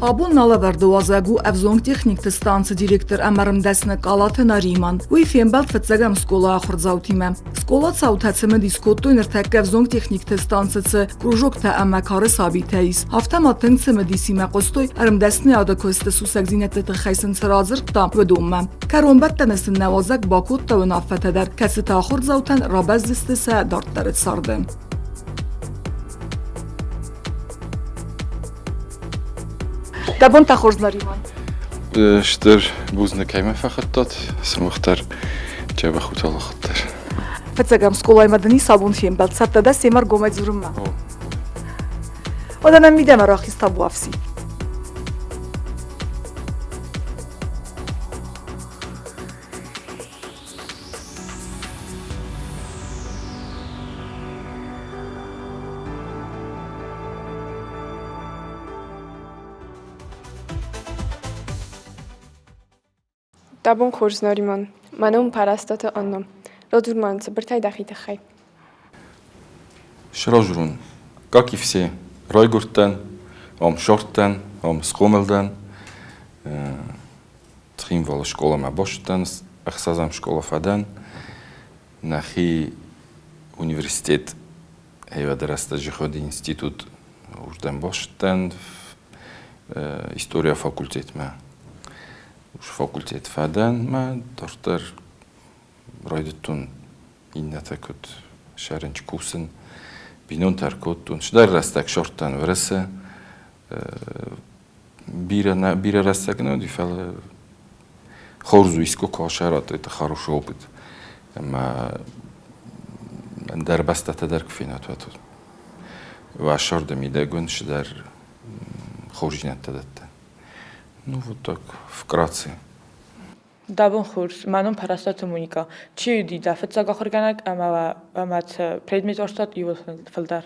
Абон налӕвӕрды уазӕг у ӕвзонг техникты станцы директор ӕмӕ ӕрмдӕсны Къалаты Нариман. Уый фембӕлд фыццӕгӕм скъолайы ахуырдзаутимӕ. Скъоладзаутӕ цымыдис кодтой ныртӕккӕ ӕвзонг техникты станцы цы кружоктӕ ӕмӕ кары сабитӕ ис. Афтӕ ма тынг цымыдисимӕ хъуыстой ӕрмдӕсныйады куысты сусӕгдзинӕдты тыххӕй сын цы радзырдта, уыдонмӕ. Кӕронбӕттӕны сын нӕ уазӕг бакодта уынаффӕтӕ дӕр, кӕцытӕ ахуырдзаутӕн рабӕздзысты сӕ дарддӕры царды. Дӕ бонтӕ хорз, Нариман. Стыр бузныг, кӕй мӕ фӕхуыдтат. Сымах дӕр дзӕбӕх ут алыхатт дӕр. Фыццӕгӕм скъолаймӕ дын ис абон фембӕлд. Цӕттӕ дӕ семӕ ргомӕй дзурынмӕ? Уӕдӕ нӕм мидӕмӕ рахиз табуафси. Дӕ бон хорз, Нариман. Мӕ ном Пӕрӕстаты Анна. Радзур ма цыбыртӕй дӕхи тыххӕй. Сразурон. Как и все, райгуырдтӕн, ам сӕрдтӕн, ам схъомыл дӕн. Цхинвалы скъоламӕ бацыдтӕн, ӕхсӕзӕм скъола фӕдӕн. Нӕхи университет ӕвӕд рӕстӕджы хуыд институт уырдӕм бацыдтӕн история факультетмӕ. Факультет фӕдӕн мӕ дарддӕр райдыдтон иннӕтӕ куыд сӕрынч кусын, бинонтӕ ӕркодтон. Цыдӕр рӕстӕг сӕрдтӕн Уӕрӕсе. Бирӕ, бирӕ рӕстӕг нӕ уыди, фӕлӕ хорз у, искуы куы асӕрат, это хороший опыт. Ӕмӕ ӕндӕр бӕстӕтӕ дӕр куы фенат, уӕд уӕ сӕрды мидӕг уын цыдӕр хорздзинӕдтӕ дӕтты. Ну, вот так, вкратце. Дӕ бон хорз, мӕ ном Пӕрӕстаты Моника. Чи уыди дӕ фыццаг ахуыргӕнӕг ӕмӕ ӕмӕ цы предмет уарзтат иууыл фылдӕр?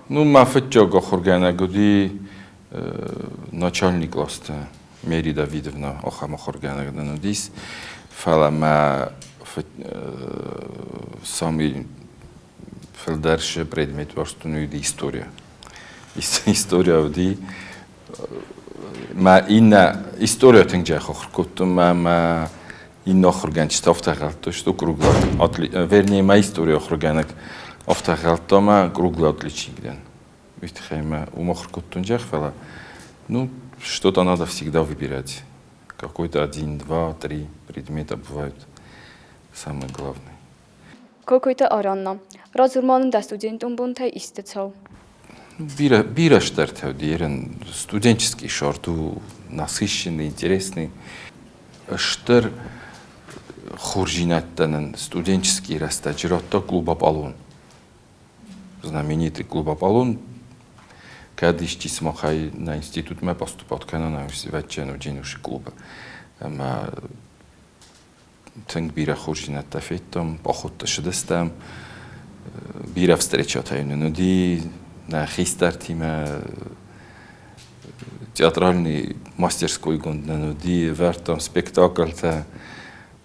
Ну, мӕ фыццаг ахуыргӕнӕг уыди начальный классты Мери Давидовна, ахӕм ахуыргӕнӕг нын уыдис. Фӕлӕ мӕ самый фылдӕр шы предмет уарзтон уыди история. История уыди мӕ иннӕ история тынг джах ахуыр кодтон мӕ мӕ иннӕ ахуыргӕнджытӕ афтӕ гъӕлдтой, что круглый вернее мӕ историйы ахуыргӕнӕг афтӕ гъӕлдта мӕ круглый отличник дӕн. Уый тыххӕй мӕ уым ахуыр кодтон джах, фӕлӕ ну что-то надо всегда выбирать. Какой-то один, два, три предмета бывают самые главные. Кокойты Аранна. Радзур ма нын дӕ студентон бонтӕй исты цау. Бирӕ, бирӕ стӕртӕ уыди ерын студенческий сорт у насыщенный, интересный. Стыр хорздзинӕдтӕ нын студенческий рӕстӕджы радта клуб «Аполлон». Знаменитый клуб «Аполлон» кӕд исчи сымахӕй нӕ институтмӕ поступат кӕна, нӕ ӕвӕццӕгӕн уыди уыцы клубы. Ӕмӕ тынг бирӕ хорздзинӕдтӕ федтам, походты ссыдыстӕм, бирӕ встречатӕ нын уыди нӕ хистӕртимӕ, театральный мастерскойгонд нын уыди, ӕвӕрдтам спектакльтӕ,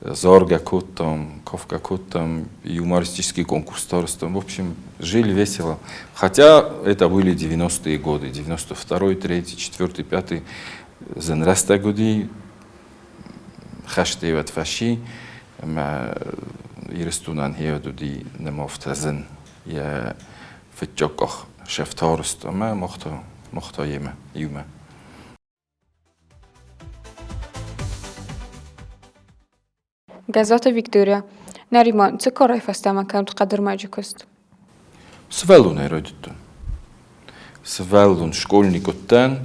заргӕ кодтам, кафгӕ кодтам, юмористический конкурс арӕзтам. В общем, жили весело. Хотя это были 90-е годы, 92-й, 3-й, 4-й, 5-й. Зын рӕстӕг уыди, хӕстӕвӕд фӕси ӕмӕ Ирыстонӕн хевӕд уыди нымофтӕ зын йӕ фыццаг къах сӕфтарыст ӕмӕ мах та йемӕ иумӕ. Гӕззаты Виктория. Нариман, Цыкорайы фӕстӕмӕ кӕнут хъӕдырмӕджы куыст? Сывӕллонӕй райдыдтон. Сывӕллон школьник уыдтӕн,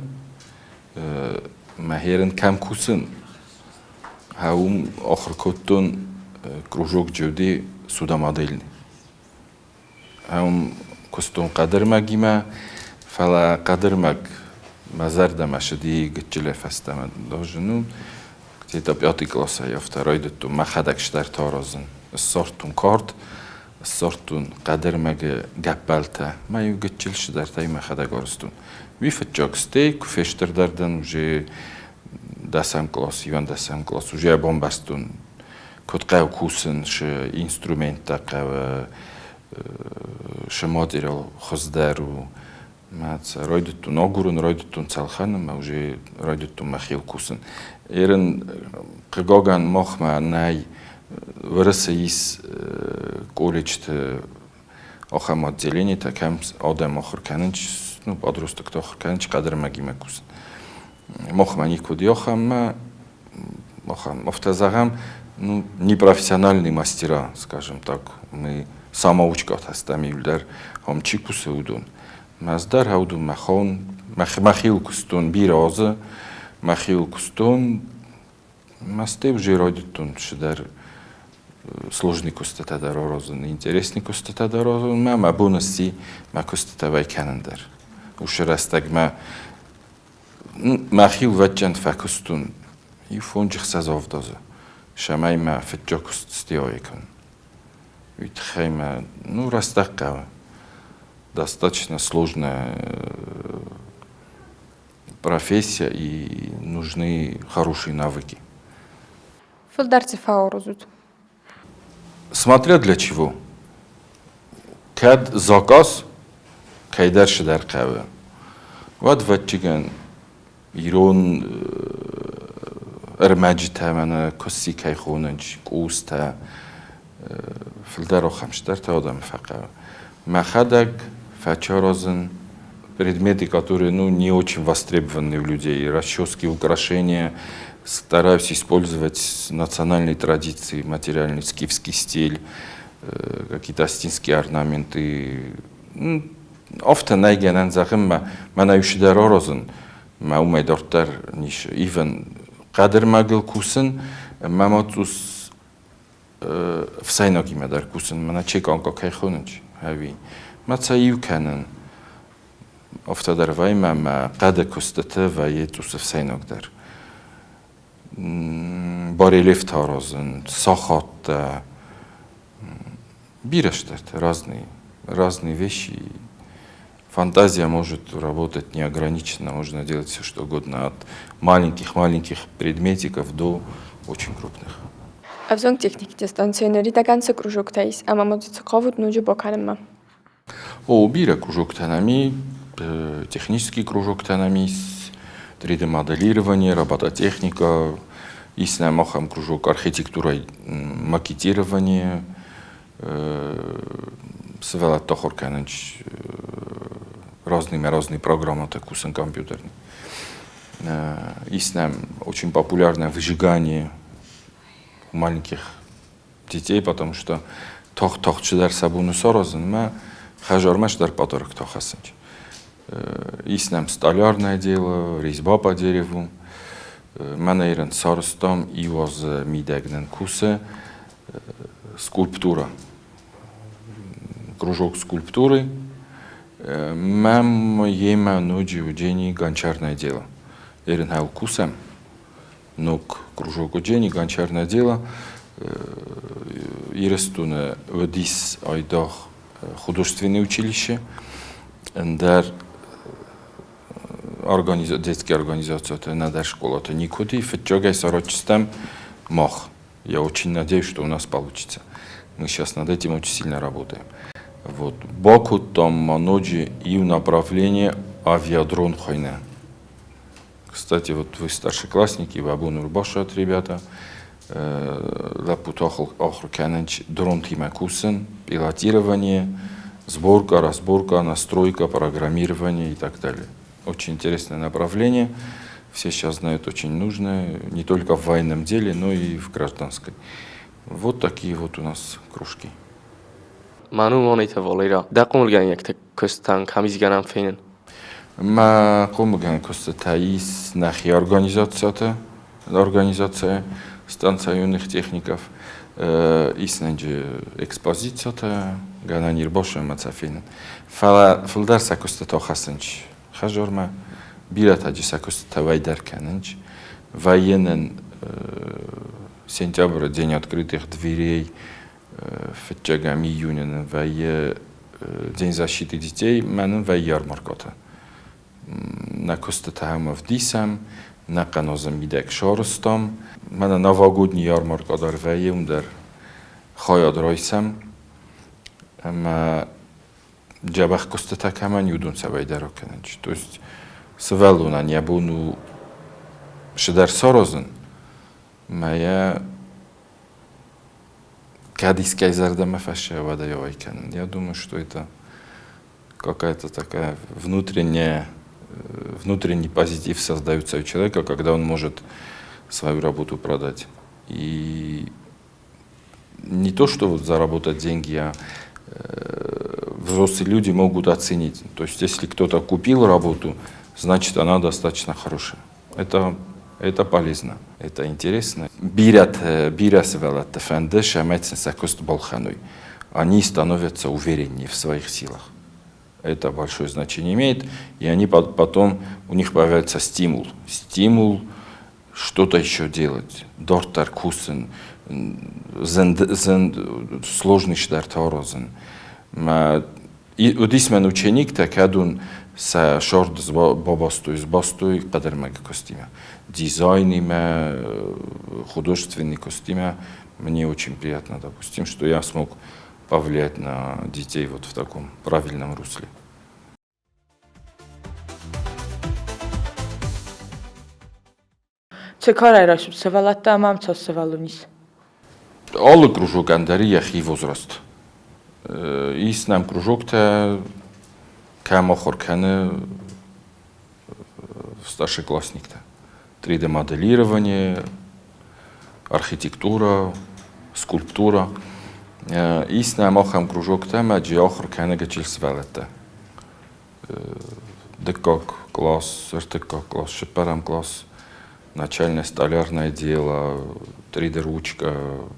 мӕ херын кӕм кусын, уым ахуыр кодтон кружок джуди судомодельный. Уым куыстон хъӕдырмӕгимӕ, фӕлӕ хъӕдырмӕг мӕ зӕрдӕмӕ сыди гыччылӕй фӕстӕмӕ. Даже, ну, где-то пятый классӕй афтӕ райдыдтон мӕхӕдӕг стӕртӕ аразын. Ссардтон кард, ссардтон хъӕдырмӕгы гӕппӕлтӕ, мӕ иу гыччыл цыдӕртӕй мӕхӕдӕг арӕзтон. Уый фыццаг стӕй куы фестырдӕр дӕн, уже дӕсӕм класс, иуӕндӕсӕм класс, уже бамбӕрстон, куыд хъӕуы кусын, цы инструменттӕ хъӕуы, цы материал хуыздӕр у. Мӕ сӕ райдыдтон агурын, райдыдтон цӕлхӕнын, мӕ уже райдыдтон мӕхиуыл кусын. Ерын, хъыгагӕн, махмӕ нӕй Уӕрӕсе ис колледжты ахӕм отделенитӕ, кӕм адӕм ахуыр кӕнынц, ну, подростокты ахуыр кӕнынц хъӕдӕрмӕгимӕ кусын. Махмӕ никуы уыди ахӕммӕ, ахӕм, афтӕ зӕгъӕм, ну, непрофессиональные мастера, скажем так, мы самоучкатӕ стӕм иуылдӕр, ам чи кусы, уыдон. Мӕ ӕз дӕр уыдон мӕхон, мӕхиуыл куыстон бирӕ азы, мӕхиуыл куыстон, Мӕстӕй уже райдыдтон цыдӕр сложный куыстытӕ дӕр аразын, интересный куыстытӕ дӕр аразын. Мӕ мӕ бон сси мӕ куыстытӕ уӕй кӕнын дӕр. Уыцы рӕстӕгмӕ мӕхи увӕдджӕн фӕкуыстон иу фонджы-хсӕз авд азы, цӕмӕй мӕ фыццаг куыст сдиайы кӕнын. Уый тыххӕй мӕ, ну, рӕстӕг хъӕуы. Достаточно сложная профессия и нужны хорошие навыки. Фылдӕр цы фӕаразут? Смотря для чего. Кӕд заказ кӕйдӕр цыдӕр хъӕуы, уӕд ӕвӕццӕгӕн ирон ӕрмӕджытӕ мӕнӕ куысси кӕй хонынц, къустӕ, фылдӕр ахӕм цыдӕртӕ адӕмы фӕхъӕуы. Мӕхӕдӕг фӕчаразын предметы, которые, ну, не очень востребованы у людей, расчески, украшения, стараюсь использовать национальные традиции, материальный скифский стиль, какие-то астинские орнаменты. Афтӕ нӕй гӕнӕн зӕгъын, мӕ мӕнӕ иу цыдӕр аразын, мӕ уымӕй дарддӕр ницы ивын. Хъӕдырмӕгыл кусын, мӕ ма цъус ӕфсӕйнагимӕ дӕр кусын, мӕнӕ чеканка кӕй хонынц, ӕви мӕ цӕ иу кӕнын. Афтӕ дӕр вӕййы мӕ мӕ хъӕды куыстыты вӕййы цъус ӕфсӕйнаг дӕр. Барельефтӕ аразын, сахаттӕ, бирӕ стӕртӕ, разные, разные вещи. Фантазия может работать неограниченно, можно делать все что угодно, от маленьких-маленьких предметиков до очень крупных. Ӕвзонг техникты станцӕйы ныридӕгӕн цы кружоктӕ ис ӕмӕ ма дзы цы хъавут ноджы бакӕнынмӕ? О, бирӕ кружоктӕ нӕм и, технический кружоктӕ нӕм ис, 3D-моделирование, робототехника, ис нӕм ахӕм кружок архитектурӕй макетирование, сывӕллӕтты ахуыр кӕнынц разныймӕ разные программӕтӕ кусын компьютерный. Ис нӕм очень популярное выжигание у маленьких детей, потому что тох-тох чидӕр сӕ боны саразынмӕ, хӕжармӕ дӕр подарок хӕссынц. Ис нӕм столярное дело, резьба по дереву. Мӕнӕ ирын сарӕзтам иу азы мидӕг нын кусы скульптура. Кружок скульптуры. Мӕм йемӕ ноджы уыдзӕни гончарное дело. Ерын кусӕм ног кружок уыдзӕни гончарное дело. Ирыстоны уыдис айдагъ художественное училище, ӕндӕр детские организациятӕ, нӕдӕр школатӕ никуыд и. Фыццагӕй саразджыстӕм мах. Я очень надеюсь, что у нас получится. Мы сейчас над этим очень сильно работаем. Вот. Бакодтам ма ноджы иу направление авиадрон хуыйны. Кстати, вот вы старшеклассники, уӕ бон ӕрбасат, ребята. Лӕппутӕ ахуыр кӕнынц дронтимӕ кусын, пилотирование, сборка, разборка, настройка, программирование и так далее. Очень интересное направление. Все сейчас знают, очень нужное, не только в военном деле, но и в гражданской. Вот такие вот у нас кружки. Мӕ ном Уанеты Валерия. Дӕ хъомылгӕнинӕгты куыстӕн кӕм ис гӕнӕн фенын? Мӕ хъомылгӕнӕн куыстытӕ ис нӕхи организациты, организация станция юных техников. Ис нӕнджы экспозициятӕ, гӕнӕн ӕрбацӕуӕн ӕмӕ сӕ фенын. Фӕлӕ фылдӕр сӕ куыстытӕ хӕссынц хӕдзармӕ, бирӕтӕ сӕ куыстытӕ уӕй дӕр кӕнынц. Вӕййы нын сентябры День открытых дверей, фыццӕгӕм июны нын вӕййы День защиты детей, мӕ нын вӕййы ярмаркӕтӕ. Нӕ куыстытӕ ӕм ӕвдисӕм, нӕ къанозы мидӕг сарӕзтам. Мӕнӕ новогодний ярмаркӕ дӕр вӕййы, уым дӕр хайад райсӕм. Ӕмӕ Дзӕбӕх куыстытӕ кӕмӕн уыдон цӕмӕйдӕр акӕнынц. То есть сывӕллонӕн йӕ бон у цыдӕр саразын, мӕ йӕ кӕд искӕй зӕрдӕмӕ фӕсайа, уӕд ӕй ауӕй кӕнын. Я думаю, что это какая-то такая внутренняя, внутренний позитив создается у человека, когда он может свою работу продать. И не то, что вот заработать деньги, а взрослые люди могут оценить. То есть, если кто-то купил работу, значит, она достаточно хорошая. Это полезно, это интересно. Бирӕ сывӕллӕтты фӕнды, цӕмӕй сын сӕ куыст балхӕной. Они становятся увереннее в своих силах. Это большое значение имеет, и они потом, у них появляется стимул. Стимул что-то еще делать. Дарддӕр кусын, зын, сложный цыдӕртӕ аразын. Уыдис мӕн учениктӕ, кӕдон сӕ сӕрды бабастой, сбастой хъӕдӕрмӕгы куыстимӕ. Дизайнимӕ, художественный куыстимӕ. Мне очень приятно, допустим, что я смог повлиять на детей вот в таком правильном русле. Цы карӕй райсут сывӕллӕттӕ ӕмӕ ам цас сывӕллон ис? Алы кружокӕн дӕр йӕхи возраст. Ис нӕм кружоктӕ, кӕм ахуыр кӕны старшеклассниктӕ. 3D-моделирование, архитектура, скульптура. Ис нӕм ахӕм кружоктӕ, ӕмӕ джи ахуыр кӕны гыццыл сывӕллӕттӕ. Дыккаг класс, ӕртыккаг класс, цыппӕрӕм класс, начальное столярное дело, 3D-ручка,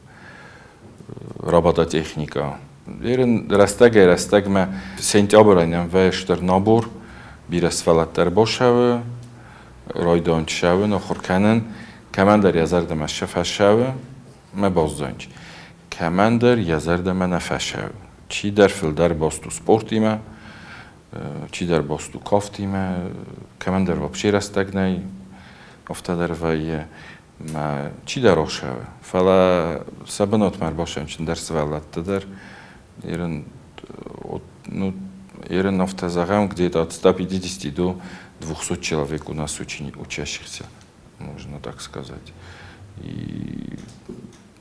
робототехника. Ерын рӕстӕгӕй-рӕстӕгмӕ сентябрӕй нӕм вӕййы стыр набор, бирӕ сывӕллӕттӕ ӕрбацӕуы, райдайынц цӕуын, ахуыр кӕнын. Кӕмӕндӕр йӕ зӕрдӕмӕ сӕ фӕцӕуы, мӕ баззайынц. Кӕмӕндӕр йӕ зӕрдӕмӕ нӕ фӕцӕуы. Чидӕр фылдӕр баст у спортимӕ, чидӕр баст у кафтимӕ, кӕмӕндӕр вообще рӕстӕг нӕй, афтӕ дӕр вӕййы. Мӕ чидӕр охсӕвы, фӕлӕ сӕ бынатмӕ ӕрбацӕуынц сывӕллӕтты дӕр. Ерын, ну, ерын афтӕ зӕгъӕм, где-то от 150 до 200 человек у нас учащихся, можно так сказать. И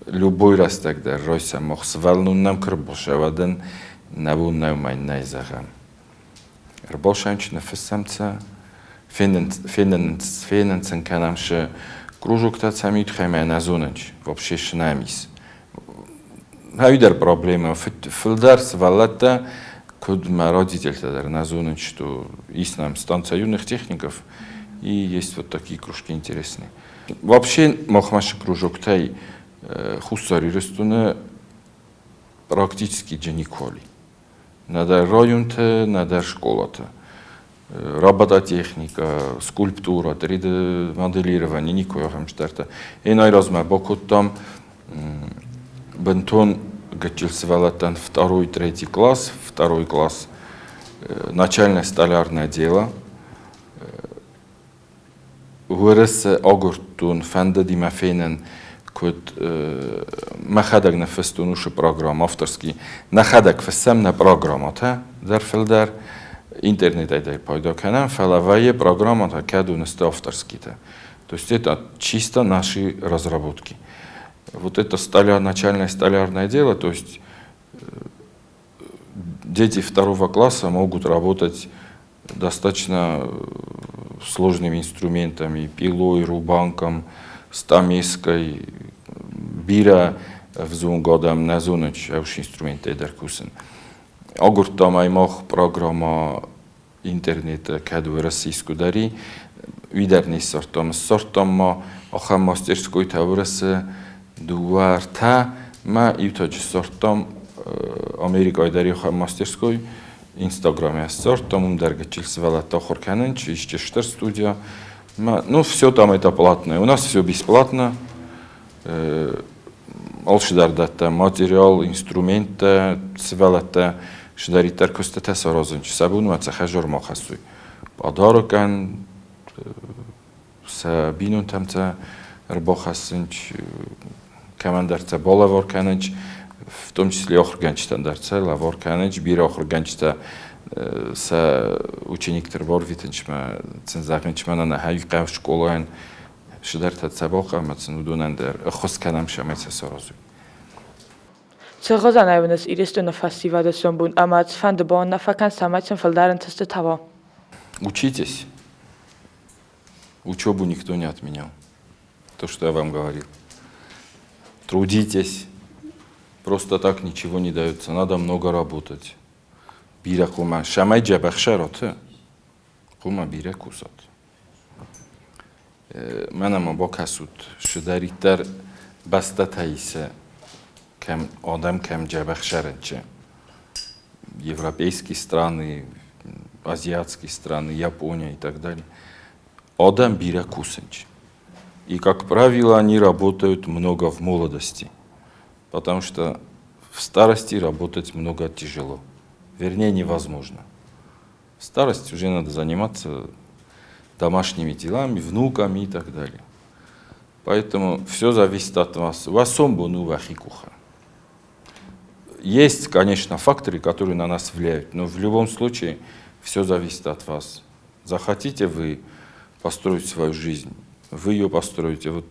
любой рӕстӕг дӕр райсӕм мах сывӕллон нӕм куы ӕрбацӕуӕд, нӕ бон нӕу мӕ нӕй зӕгъӕм. Ӕрбацӕуынц, ныффыссӕм сӕ, фенын сын кӕнӕм сӕ кружоктӕ цӕм ӕмӕ нӕ зонынц, вообще цы нӕм ис. Ӕви проблема. Фылдӕр сывӕллӕттӕ, куыд мӕ родительтӕ дӕр нӕ зонынц, что есть нам станция юных техников и есть вот такие кружки интересные. Вообще махмӕ кружоктӕй Хуссар Ирыстоны практически никуал и. Нӕдӕр районты, нӕдӕр скъолаты. Робототехника, скульптура, 3D-моделирование, никой ахӕм цыдӕртӕ. Ен айразмӕ бакодтам бынтон гыццыл сывӕллӕттӕн второй, третий класс, второй класс начальное столярное дело. Уӕрӕсе агуырдтон, фӕндыди мӕ фенын, куыд мӕхӕдӕг ныффыстон уыцы программӕ авторский. Нӕхӕдӕг фыссӕм нӕ программӕтӕ дӕр фылдӕр, интернетӕй дӕр пайда кӕнӕм, фӕлӕ вӕййы программӕтӕ, кӕд уын сты авторскийтӕ. То есть это чисто наши разработки. Вот это начальное столярное дело, то есть дети второго класса могут работать достаточно сложными инструментами, пилой, рубанком, стамеской, бирӕ ӕвзонг адӕм нӕ зонынц ӕвс инструменттӕй дӕр кусын. Агуырдтам ӕй мах программӕ интернеты, кӕд Уӕрӕсе искуы дӕр и, уый дӕр не ссардтам. Ссардтам ма ахӕм мастерскойтӕ Уӕрӕсе дыууӕ, ӕртӕ мӕ иу таджы ссардтам Америкӕйы дӕр ахӕм мастерской, Инстаграме ссардтам, уым дӕр гыццыл сывӕллӕттӕ ахуыр кӕнынц, исчи стыр студия. Ну, все там это платное. У нас все бесплатно. Алцыдӕр дӕттӕм материал, инструменттӕ, сывӕллӕттӕ цыдӕриддӕр куыстытӕ саразынц, сӕ бонмӕ сӕ хӕдзармӕ хӕссой. Подарокӕн сӕ бинонтӕм сӕ ӕрбахӕссынц, кӕмӕндӕр сӕ балӕвар кӕнынц, в том числе ахуыргӕнджытӕн дӕр сӕ лӕвар кӕнынц. Бирӕ ахуыргӕнджытӕ Сӕ ученикты ӕрбарвитынчмӕ сын зӕгъынчмӕ нӕ хъӕуы скъолайӕн цыдӕртӕ дзӕбӕх ӕмӕ сын уыдонӕн дӕр ӕххуыс кӕнӕм, цӕмӕй сӕ саразой. Цӕгъӕзӕнӕй уыныс Иристоны фӕсивӕды сомбон ӕмӕ цыфӕнды бауынаффӕ кӕн, цӕмӕй сын фылдӕр ӕнтыстытӕ уа. Учитесь. Учебу никто не отменял. То, что я вам говорил. Трудитесь. Просто так ничего не дается. Надо много работать. Бирӕ хъуамӕ сӕмӕй дзӕбӕх сӕроты, хъуамӕ бирӕ кусат. Мӕнӕ ма бакӕсут, цыдӕриддӕр бӕстӕтӕ исы, кӕм адӕм кӕм дзӕбӕх сӕрӕнчы. Европейские страны, азиатские страны, Япония и так далее. Адӕм бирӕ кусынч. И, как правило, они работают много в молодости, потому что в старости работать много тяжело. Вернее, невозможно. В старости уже надо заниматься домашними делами, внуками и так далее. Поэтому все зависит от вас. Уӕ сомбон у уӕхи къухы. Есть, конечно, факторы, которые на нас влияют, но в любом случае все зависит от вас. Захотите вы построить свою жизнь, вы ее построите. Вот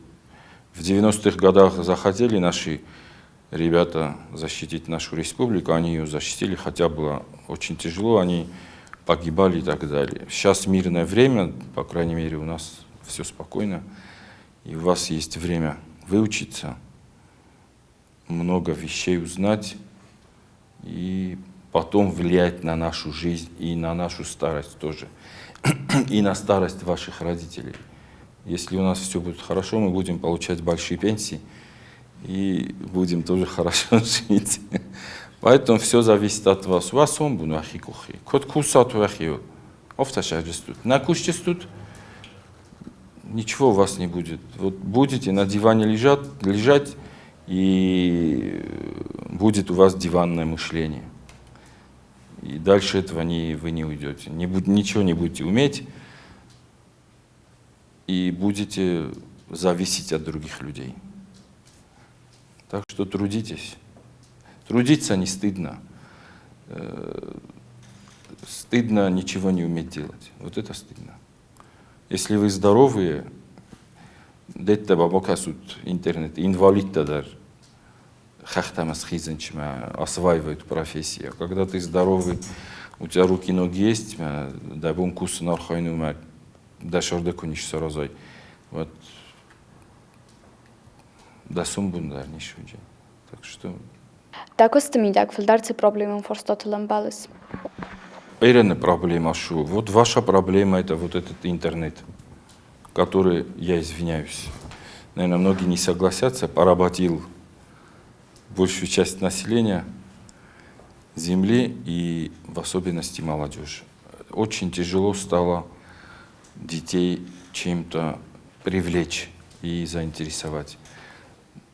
в 90-х годах захотели наши ребята защитить нашу республику, они ее защитили, хотя было очень тяжело, они погибали и так далее. Сейчас мирное время, по крайней мере, у нас все спокойно, и у вас есть время выучиться, много вещей узнать и потом влиять на нашу жизнь и на нашу старость тоже, и на старость ваших родителей. Если у нас все будет хорошо, мы будем получать большие пенсии и будем тоже хорошо жить. Поэтому все зависит от вас. Уӕ сомбон уӕхи къухы. Куыд кусат уӕхи, афтӕ сӕрыстут. Нӕ кусджыстут, ничего у вас не будет. Вот будете на диване лежать, и будет у вас диванное мышление. И дальше этого не, вы не уйдете. Не, ничего не будете уметь и будете зависеть от других людей. Так что трудитесь. Трудиться не стыдно. Стыдно ничего не уметь делать. Вот это стыдно. Если вы здоровые, деттӕ бакӕсут интернет, инвалидтӕ дӕр хӕхтӕм схизынчмӕ осваивают профессию. Когда ты здоровый, у тебя руки, ноги есть, дӕ бон кусын архайын у, дӕ сӕрды куы ницы саразай, вот дӕ сомбон дӕр ницы уыдзӕн. Так что. Дӕ куысты мидӕг фылдӕр цы проблемон фарстатыл ӕмбӕлыс? Эрен проблема шу. Вот ваша проблема это вот этот интернет, который, я извиняюсь, наверное, многие не согласятся, поработил большую часть населения Земли и в особенности молодежь. Очень тяжело стало детей чем-то привлечь и заинтересовать.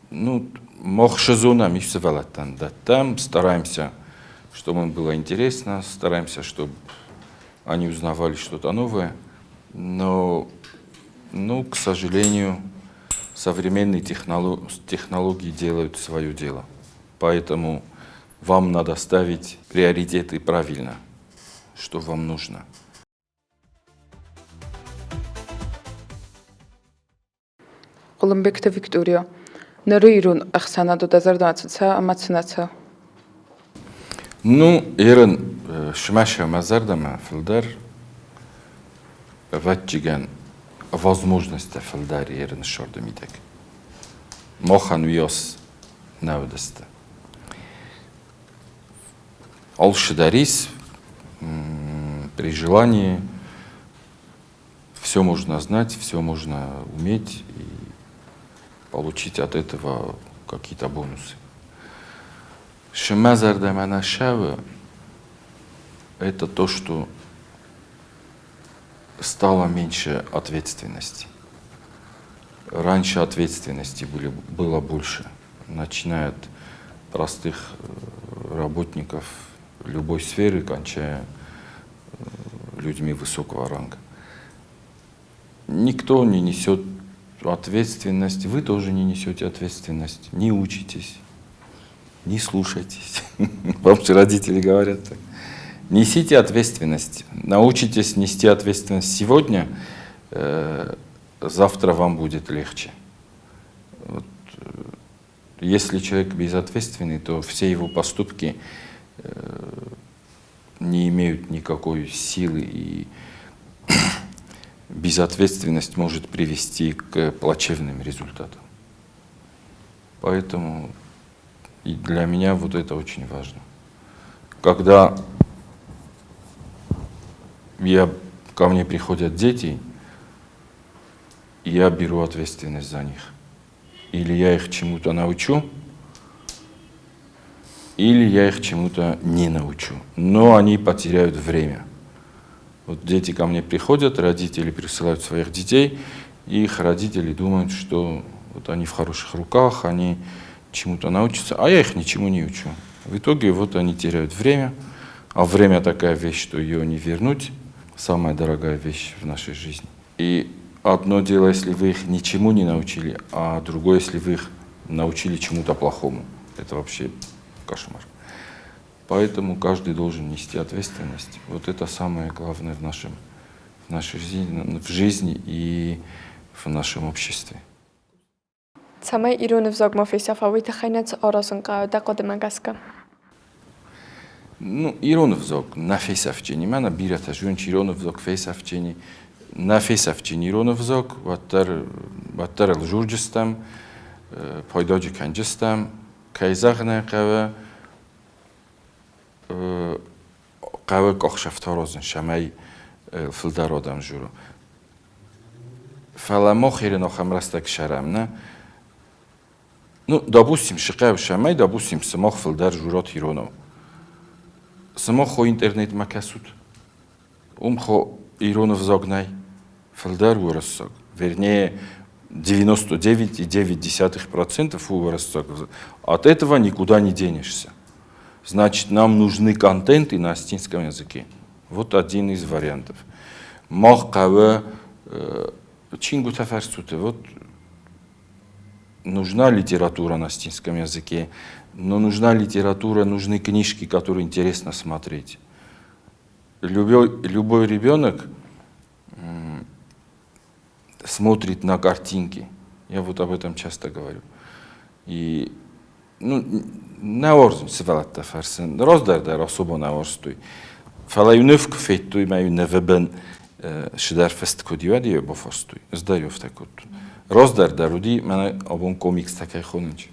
Ну, мах зонӕм там стараемся, чтобы им было интересно, стараемся, чтобы они узнавали что-то новое. Но, ну, к сожалению, современные технологии делают свое дело. Поэтому вам надо ставить приоритеты правильно, что вам нужно. Хъуылымбегты Виктория. Ныры ирон ӕхсӕнады дӕ зӕрдӕмӕ цы цӕуы ӕмӕ цы нӕ цӕуы? Ну, ерын сымӕ мӕ зӕрдӕмӕ фылдӕр, ӕвӕццӕгӕн, возможностьтӕ фылдӕр ерын ссарды мидӕг. Махӕн уыйас нӕ уыдысты. Алцыдӕр ис, при желании все можно знать, все можно уметь и получить от этого какие-то бонусы. Шы мӕ зӕрдӕмӕ нӕ цӕуы это то, что стало меньше ответственности. Раньше ответственности было больше, начиная от простых работников любой сферы, кончая людьми высокого ранга. Никто не несет ответственность, вы тоже не несете ответственность, не учитесь, не слушайтесь. Вам же родители говорят так. Несите ответственность. Научитесь нести ответственность сегодня, завтра вам будет легче. Вот, если человек безответственный, то все его поступки не имеют никакой силы, и безответственность может привести к плачевным результатам. Поэтому и для меня вот это очень важно. Когда ко мне приходят дети, я беру ответственность за них. Или я их чему-то научу, или я их чему-то не научу. Но они потеряют время. Вот дети ко мне приходят, родители присылают своих детей, и их родители думают, что вот они в хороших руках, они чему-то научатся, а я их ничему не учу. В итоге вот они теряют время, а время такая вещь, что ее не вернуть, самая дорогая вещь в нашей жизни. И одно дело, если вы их ничему не научили, а другое, если вы их научили чему-то плохому. Это вообще кошмар. Поэтому каждый должен нести ответственность. Вот это самое главное в нашей жизни, в жизни и в нашем обществе. Цӕмӕй ирон ӕвзаг ма фесӕфа, уый тыххӕй нӕ цы аразын хъӕуы дӕ хъуыдымӕ гӕсгӕ? Ну, ирон ӕвзаг нӕ фесӕфджени. Мӕнӕ бирӕтӕ зонынц, ирон ӕвзаг фесӕфджени. Нӕ фесӕфджени ирон ӕвзаг, уӕддӕр ыл дзурджыстӕм, пайдаджы кӕнджыстӕм. Кӕй зӕгъын ӕй хъӕуы, хъӕуы къахсӕфтӕ аразын, цӕмӕй фылдӕр адӕм дзура. Фӕлӕ мах ирон ахӕм рӕстӕг сӕрӕм, нӕ? Ну, допустим, цы хъӕуы, цӕмӕй, допустим, сымах фылдӕр дзурат иронау. Сымах хо интернетмӕ кӕсут? Уым хо ирон ӕвзаг нӕй, фылдӕр уырыссаг. Вернее, 99,9% у уырыссаг ӕвзаг. От этого никуда не денешься. Значит, нам нужны контенты на осетинском языке. Вот один из вариантов. Мах хъӕуы чингуытӕ фӕрсут. Вот нужна литература на осетинском языке, но нужна литература, нужны книжки, которые интересно смотреть. Любой ребенок смотрит на картинки. Я вот об этом часто говорю. И ну, нӕ уарзын сывӕллӕттӕ фӕрсын. Раздӕр дӕр особо нӕ уарзтой. Фӕлӕ-иу ныв куы федтой, мӕ-иу нывы бын цыдӕр фыст куыд и, уӕд-иу бафарстой. Ӕз дӕр афтӕ кодтон. Раздӕр дӕр уыди, мӕнӕ абон комикстӕ кӕй хонынц.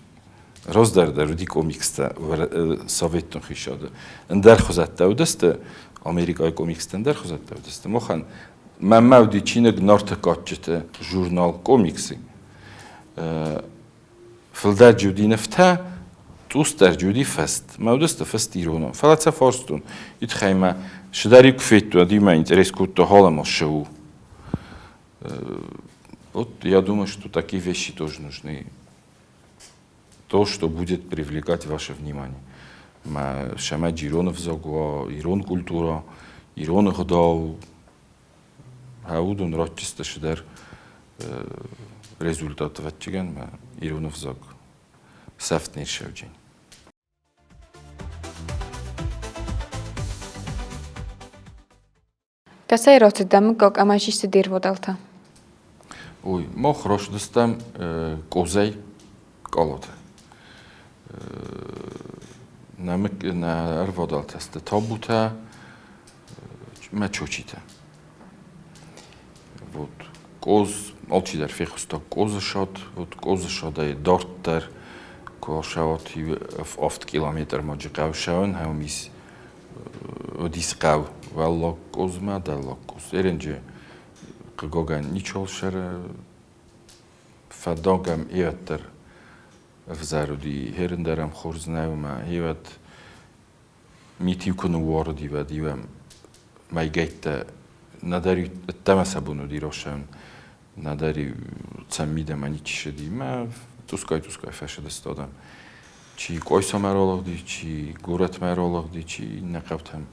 Раздӕр дӕр уыди комикстӕ Советон хицауады. Ӕндӕр хуызӕттӕ уыдысты, Америкӕйы комикстӕ ӕндӕр хуызӕттӕ уыдысты. Махӕн мӕнмӕ уыди чиныг Нарты кадджыты журнал комиксы. Фылдӕр уыди нывтӕ, цъусдӕр уыди фыст. Мӕ уыдысты фыст иронау. Фӕлӕ сӕ фарстон. Уый тыххӕй мӕ цыдӕр куы федтон, уӕд мӕ интерес кодта халамӕ цы у. Вот я думаю, что такие вещи тоже нужны. То, что будет привлекать ваше внимание. Мӕ сӕмӕ ирон ӕвзаг уа, ирон культура, ирон ӕгъдау, уыдон ратджысты цыдӕр результат ӕвӕццӕгӕн мӕ ирон ӕвзаг сӕфт не ссӕуджын. Кӕцӕй рацыд дӕ мыггаг ӕмӕ чи сты де рвадӕлтӕ? Ой, мах рацыдыстӕм Къозӕй Къалаты. Нӕ, нӕ ӕрвадӕлтӕ сты Табутӕ мӕ Чочитӕ. Вот Къоз, алчидӕр фехъуыста Къозы сад. Вот Къозы садӕй дарддӕр куы ацӕуат 7 километрмӕ Джихъӕу ссӕуын, уым ис уыдис хъӕу Уӕллаг Къозмӕ, Дӕллаг Къоз. Еренджы хъыгагӕн ничол сӕры фӕдагӕм иӕддӕр ӕвзӕр уыди, херын дӕр ӕм хорз нӕ ӕмӕ иуӕд мит-иу куы ныууарыди, уӕд-иу ӕм мӕйгӕйттӕ нӕдӕр ӕддӕмӕ сӕ бон уыди росӕн, нӕдӕр-иу сӕм мидӕмӕ ничи сыди. Мӕ цъусгай-цъусгай фӕсыдысты адӕм. Чи Къойсамӕ ралыгъди, чи горӕтмӕ ралыгъди, чи иннӕ хъӕутӕм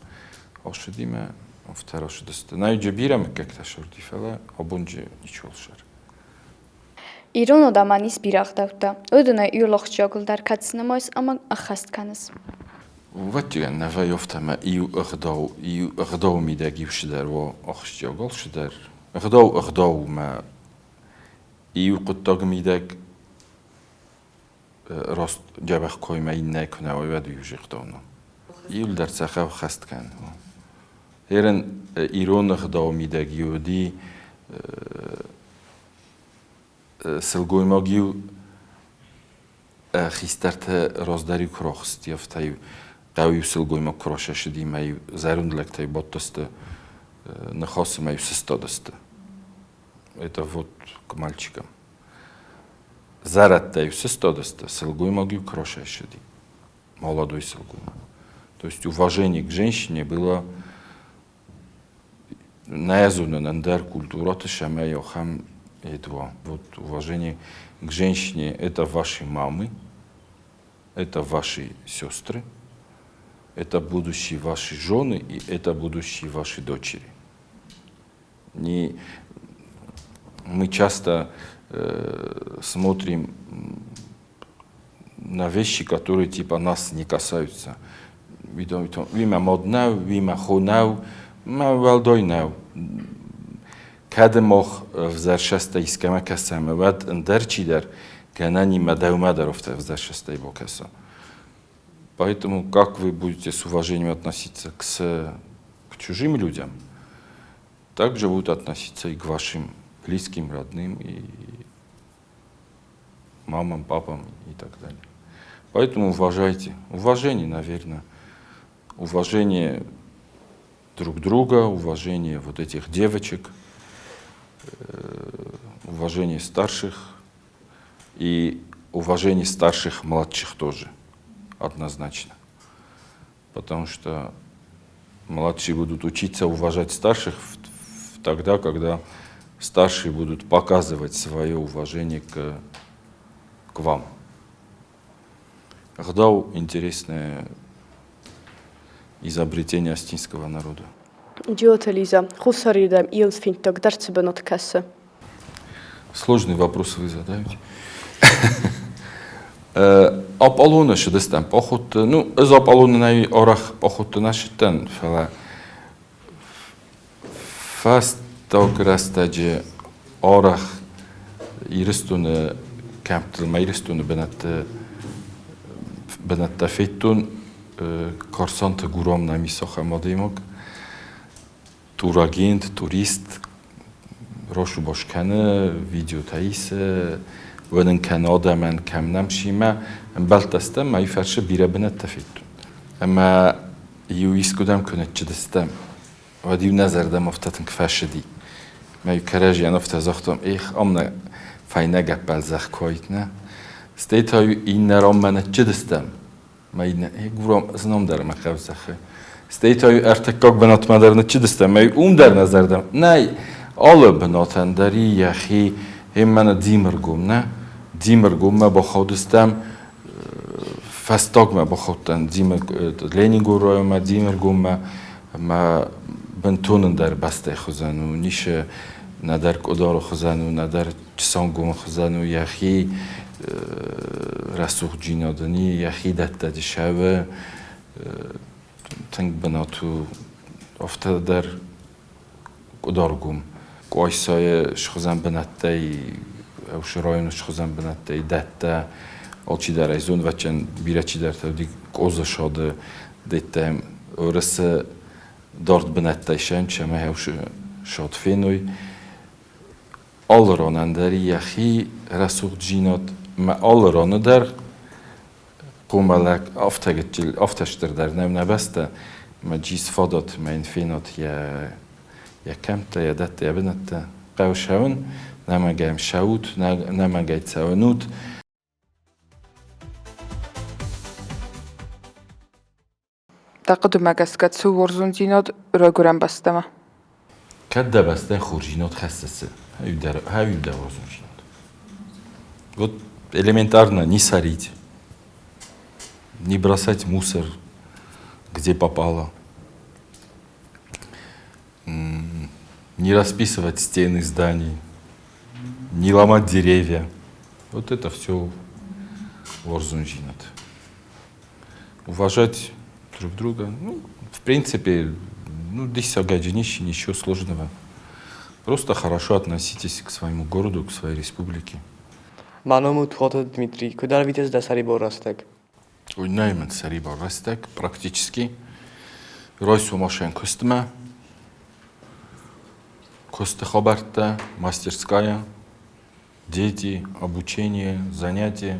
ацыди мӕ афтӕ рацыдысты. Нӕ бирӕ мыггӕгтӕ сырди, фӕлӕ абон ничиуал сӕр. Ирон адӕмӕн ис бирӕ ӕгъдӕуттӕ. Уыдонӕй иу ахсджиагыл дӕр кӕд нымайыс ӕмӕ ӕххӕст кӕныс? Ӕвӕццӕгӕн, нӕ вӕййы афтӕ ӕмӕ иу ӕгъдау, иу ӕгъдауы мидӕг иу цыдӕр уа ахсджиаг, алцыдӕр. Ӕгъдау ӕгъдау у мӕ иу хъуыддаг мидӕг раст дзӕбӕх коймӕ иннӕ куы нӕ уай, уӕд иу зӕгъдау нӕу. Иуылдӕр сӕ хӕст кӕны. Ерын ирон ӕгъдауы мидӕг иу уыди сылгоймаг-иу хистӕртӕ раздӕр-иу куы рахызти, афтӕ-иу хъӕу-иу сылгоймаг куы расӕсыди мӕ-иу зӕронд лӕгтӕй бадтысты ныхасы мӕ-иу сыстадысты. Это вот к мальчикам. Зӕрӕдтӕ-иу сыстадысты, сылгоймаг-иу куы расӕсыди, молодой сылгоймаг. То есть уважение к женщине было нӕ зонын ӕндӕр культурӕты сӕмӕй ахӕм едва. Вот уважение к женщине – это ваши мамы, это ваши сестры, это будущие ваши жены и это будущие ваши дочери. Не, мы часто смотрим на вещи, которые типа нас не касаются. Уый мӕ мад нӕу, уый мӕ хо нӕу, мӕ уӕлдай нӕу. Кӕд мах ӕвзӕрсӕстӕй искӕмӕ кӕсӕм, уӕд ӕндӕр чидӕр гӕнӕн и мӕ дӕумӕ дӕр афтӕ ӕвзӕрсӕстӕй бакӕса. Поэтому как вы будете с уважением относиться к чужим людям, так же будут относиться и к вашим близким, родным, и мамам, папам и так далее. Поэтому уважайте. Уважение, наверное. Уважение друг друга, уважение вот этих девочек, уважение старших и уважение старших младших тоже однозначно. Потому что младшие будут учиться уважать старших тогда, когда старшие будут показывать свое уважение к вам. Ӕгъдау – интересное изобретение осетинского народа. Джиоты Лиза, Хуссар Ирдӕм иылсфинттаг дӕр цы бынат кӕсы? Сложный вопрос вы задаете. Аполлоны ссыдыстӕм походты. Ну, ӕз Аполлоны нӕй арӕх походты нӕ ссыдтӕн, фӕлӕ фӕстаг рӕстӕджы арӕх Ирыстоны кӕмттыл ӕмӕ Ирыстоны бынӕтты бынӕттӕ федтон Карсанты Гурам нӕм ис ахӕм адӕймаг. Турагент, турист росубас кӕны, видеотӕ исы, уынын кӕны адӕмӕн, кӕм нӕм симӕ ӕмбӕлттӕ стӕм, ӕмӕ фӕрсы бирӕ бынӕттӕ федтон. Ӕмӕ иу искуыдӕм куы ныччыдыстӕм, уӕд-иу нӕ зӕрдӕм афтӕ тынг фӕсыди. Мӕ кӕрӕдзийӕн афтӕ загътам, эх, ам нӕ фӕйнӕ гӕппӕл зӕхх куы уаид, нӕ? Стӕй та-иу иннӕ ранмӕ ныччыдыстӕм, Мӕ Гурам ном дӕр мӕ хъӕвзӕхы. Стӕй та ӕртыккаг бынатмӕ дӕр ныччыдыстӕм, ӕмӕ уым дӕр нӕ зӕрдӕ. Нӕй, алы бынатӕн дӕр и йӕхи мӕнӕ Димыргом, нӕ? Димыргоммӕ бахаудыстӕм, фӕстагмӕ бахаудтӕн Димыр, Ленингор районмӕ, Димыргоммӕ, ӕмӕ бынтон ӕндӕр бӕстӕйы хуызӕн у. Ницы нӕдӕр Къуыдары хуызӕн у, нӕдӕр Чысангомы хуызӕн у йӕхи рӕсугъддзинад ын и, йӕхи дӕттӕджы сӕвы тынг бынат у афтӕ дӕр Къуыдаргом. Къуайсайы схуызӕн бынӕттӕй, Ӕвсы районы схуызӕн бынӕттӕй дӕттӕ алчидӕр ӕй зонвӕччӕн бирӕ чидӕртӕ уыди Къозы сады дӕттӕм Уырысы дард бынӕттӕй сӕнч ӕмӕ Ӕвсы сад феной. Алы ранӕн дӕр йӕхи рӕсугъддзинад ӕмӕ алы раны дӕр хъомӕлӕг афтӕ гыццыл, афтӕ стыр дӕр нӕу нӕ бӕстӕ, ӕмӕ джис фадат ӕмӕ йын фенат йӕ кӕмттӕ, йӕ дӕттӕ, йӕ бынӕттӕ. Хъӕуы цӕуын, нӕмӕгӕй цӕут, нӕмӕгӕй цӕуынут. Дӕ хъуыдымӕ гӕсгӕ цы уарзондзинад райгуырӕн бӕстӕмӕ? Кӕд дӕ бӕстӕ хорздзинад хӕссы, хӕуы дӕ уарзондзинад. Вот элементарно не сорить, не бросать мусор, где попало, не расписывать стены зданий, не ломать деревья. Вот это все уарзондзинад. Уважать Друг друга. Ну, в принципе, ну, диссагаджи ничего сложного. Просто хорошо относитесь к своему городу, к своей республике. Мӕ ном у Туаты Дмитрий. Куыд ӕрвитыс дӕ сӕрибар рӕстӕг? Ой, нӕй мын сӕрибар рӕстӕг практически. Райсом асӕн куыстмӕ. Куысты хабӕрттӕ, мастерская, дети, обучение, занятия.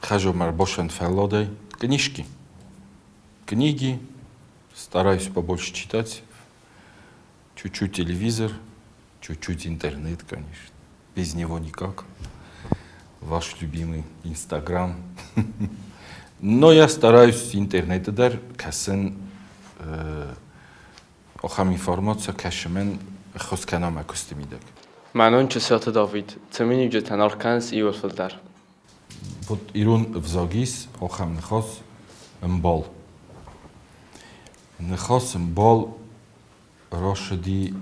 Хӕзомӕ босӕн фӕлладӕй. Книжки. Книги. Стараюсь побольше читать. Чуть-чуть телевизор, чуть-чуть интернет, конечно. Без него никак. Ваш любимый Инстаграм. Но я стараюсь интернеты дӕр кӕсын ахӕм информаци кӕсынӕн ӕххуыс кӕна мӕ куысты мидӕг. Мӕнон Чысиаты Давид, цы миниуджытӕн аргъ кӕнынц иууыл фылдӕр? Вот ирон ӕвзаг ис ахӕм ныхас ӕмбал. Ныхас ӕмбал рацыди,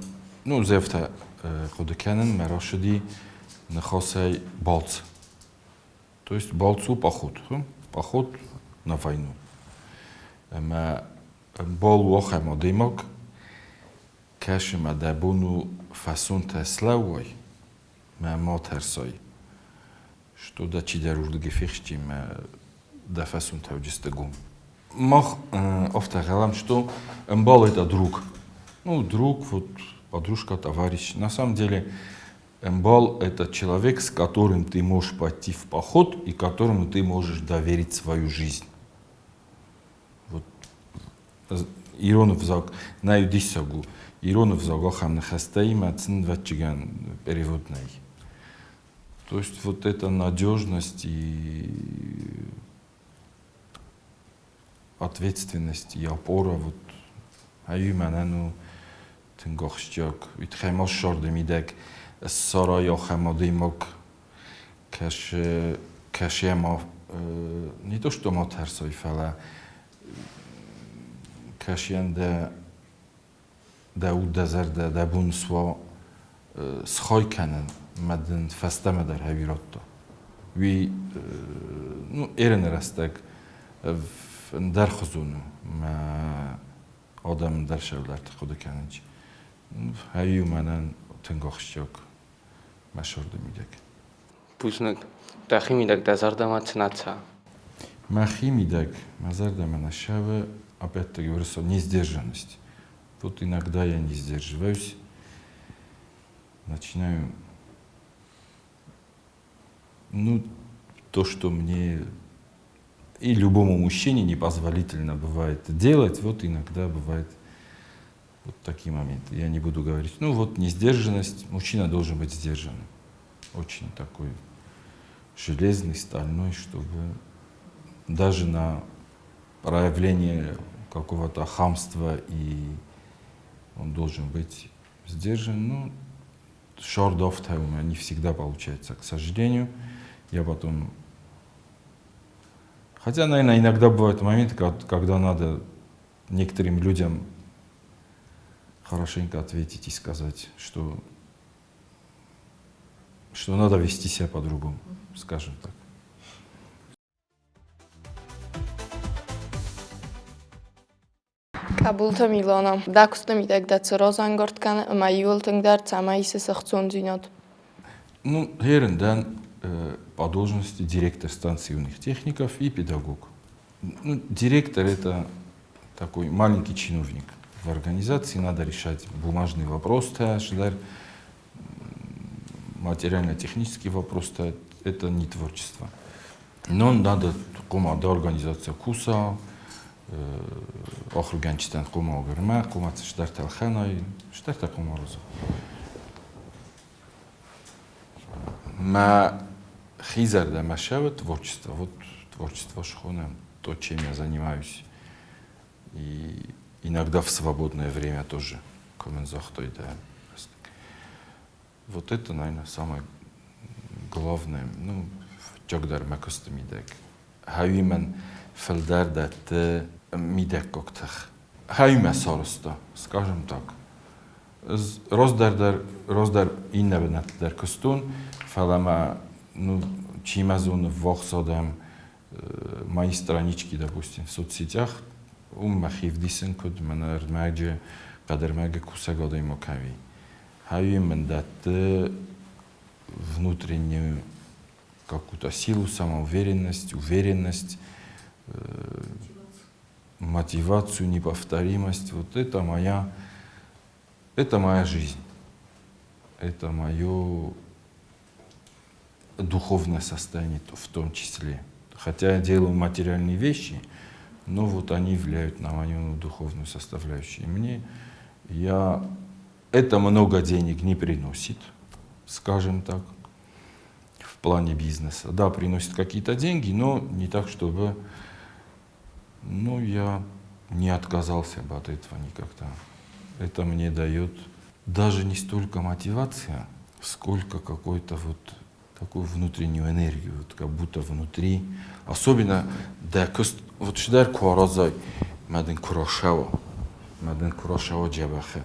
ну, зӕфтӕ хъуыды кӕнын, мӕ рацыди ныхасӕй балц. То есть балц у поход, поход на войну. Ӕмӕ ӕмбал у ахӕм адӕймаг, кӕсы мӕ дӕ бон у фӕсонтӕ слӕууай, мӕ ма тӕрсай, что дӕ чидӕр уырдыгӕй фехсти мӕ дӕ фӕсонтӕ уыдысты гом. Мах афтӕ гъӕлӕм, что ӕмбал это друг. Ну, друг, вот подружка, товарищ. На самом деле ӕмбал это человек, с которым ты можешь пойти в поход и которому ты можешь доверить свою жизнь. Вот ирон ӕвзаг нӕй диссаг у. Ирон ӕвзаг ахӕм ныхӕстӕимӕ сын ӕвӕццӕгӕн перевод нӕй. То есть вот эта надежность и ответственность и опора вот ай мӕнӕн у тынг ахсджиаг. Уый тыххӕй ма ссарды мидӕг ссарай ахӕм адӕймаг, кӕсы, кӕсы ӕмӕ не то что ма тӕрсой, фӕлӕ кӕсийӕн дӕ дӕ уд, дӕ зӕрдӕ, дӕ бон суа схай кӕнын мӕ дын фӕстӕмӕ дӕр хӕви радта. Уый ну, эрыны рӕстӕг ӕндӕр хуызон у мӕ адӕм ӕндӕр сӕвлӕрты хъуыды кӕнынц. Хӕви у мӕнӕн тынг ахсджиаг мӕ сӕрды мидӕг. Бузныг. Дӕхи мидӕг дӕ зӕрдӕмӕ цы нӕ цӕуы? Мӕхи мидӕг мӕ зӕрдӕмӕ нӕ цӕуы, опять-таки говорю, несдержанность. Вот иногда я не сдерживаюсь, начинаю, ну, то, что мне и любому мужчине непозволительно бывает делать, вот иногда бывает вот такие моменты. Я не буду говорить, ну вот несдержанность, мужчина должен быть сдержанным. Очень такой железный, стальной, чтобы даже на проявление какого-то хамства и он должен быть сдержан. Ну, шордов у меня не всегда получается, к сожалению. Я потом... Хотя, наверное, иногда бывают моменты, когда надо некоторым людям хорошенько ответить и сказать, что надо вести себя по-другому, скажем так. Къӕбулты Милона, дӕ куысты мидӕг дӕ цы разӕнгард кӕны ӕмӕ иууыл тынгдӕр цӕмӕй исыс ӕхцондзинад? Ну, Герен дӕн по должности директор станции юных техников и педагог. Ну, директор это такой маленький чиновник. В организации надо решать бумажные вопросы, материально-технические вопросы, это не творчество. Но надо хъуамӕ дӕ организация куса, ахуыргӕнджытӕн хъуамӕ агурмӕ, хъуамӕ цыдӕртӕ ӕлхӕной, цыдӕртӕ хъуамӕ аразой. Мӕ хи зӕрдӕмӕ цӕуы творчество, вот творчество схонӕм, то, чем я занимаюсь. И иногда в свободное время тоже, куы мын загътой, да. Вот это, наверное, самое главное. Ну, фыццагдӕр мӕ куысты мидӕг. Хӕуи мӕн фылдӕр дӕтты мидӕггаг тых. Хӕуи мӕ сарӕзта, скажем так. Ӕз раздӕр дӕр, раздӕр иннӕ бынӕтты дӕр куыстон, фӕлӕ мӕ, ну, чи мӕ зоны, ввахс адӕм, Мои странички, допустим, в соцсетях, уым мӕхи вдисын куыд мӕнӕ ӕрмӕджы, хъӕдӕрмӕгы кусӕг адӕймаг ӕви. Ӕви мын дӕтты внутреннюю какую-то силу, самоуверенность, уверенность, мотивацию, неповторимость. Вот это моя жизнь. Это мое духовное состояние в том числе. Хотя я делаю материальные вещи, но вот они влияют на мою духовную составляющую. И мне я это много денег не приносит, скажем так, в плане бизнеса. Да, приносит какие-то деньги, но не так, чтобы, ну, я не отказался бы от этого никогда. Это мне дает даже не столько мотивация, сколько какой-то вот такую внутреннюю энергию, вот как будто внутри, особенно дӕ куыст, вот цыдӕр куы аразай, мӕ дын куы рацӕуа, мӕ дын куы рацӕуа дзӕбӕхы,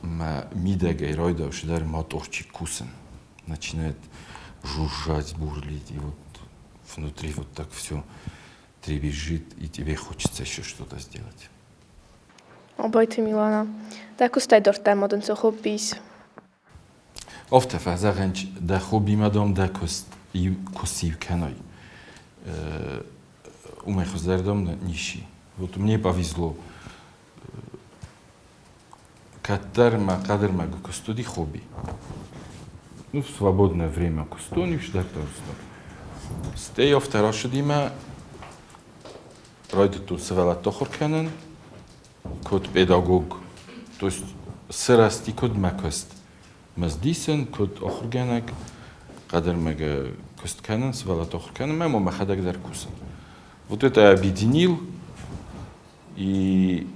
мӕ мидӕгӕй райдайы цыдӕр моторчик кусын, начинает жужжать, бурлить, и вот внутри вот так все дребезжит, и тебе хочется еще что-то сделать. Абайты Милана. Дӕ куыстӕй дарддӕр ма дын цы хобби ис? Афтӕ фӕзӕгъӕн, дӕ хоббимӕ, дам, дӕ куыст куы сиу кӕнай, уымӕй хуыздӕр, дам, ничи. Вот мне повезло. Кӕддӕр мӕ хъӕдырмӕг куыст уыди хобби. Ну, в свободное время куыстон, иу цыдӕртӕ уызтон. Стӕй афтӕ рацыди мӕ райдыдтон сывӕллӕтты ахуыр кӕнын, куыд педагог. То есть сырӕзти куыд мӕ куыст. Мыздисын, куыд ахуыргӕнӕг, хъӕдырмӕгы куыст кӕнын, сывӕллӕтты ахуыр кӕнын ӕмӕ мӕхӕдӕг дӕр кусын. Вот это я объединил, и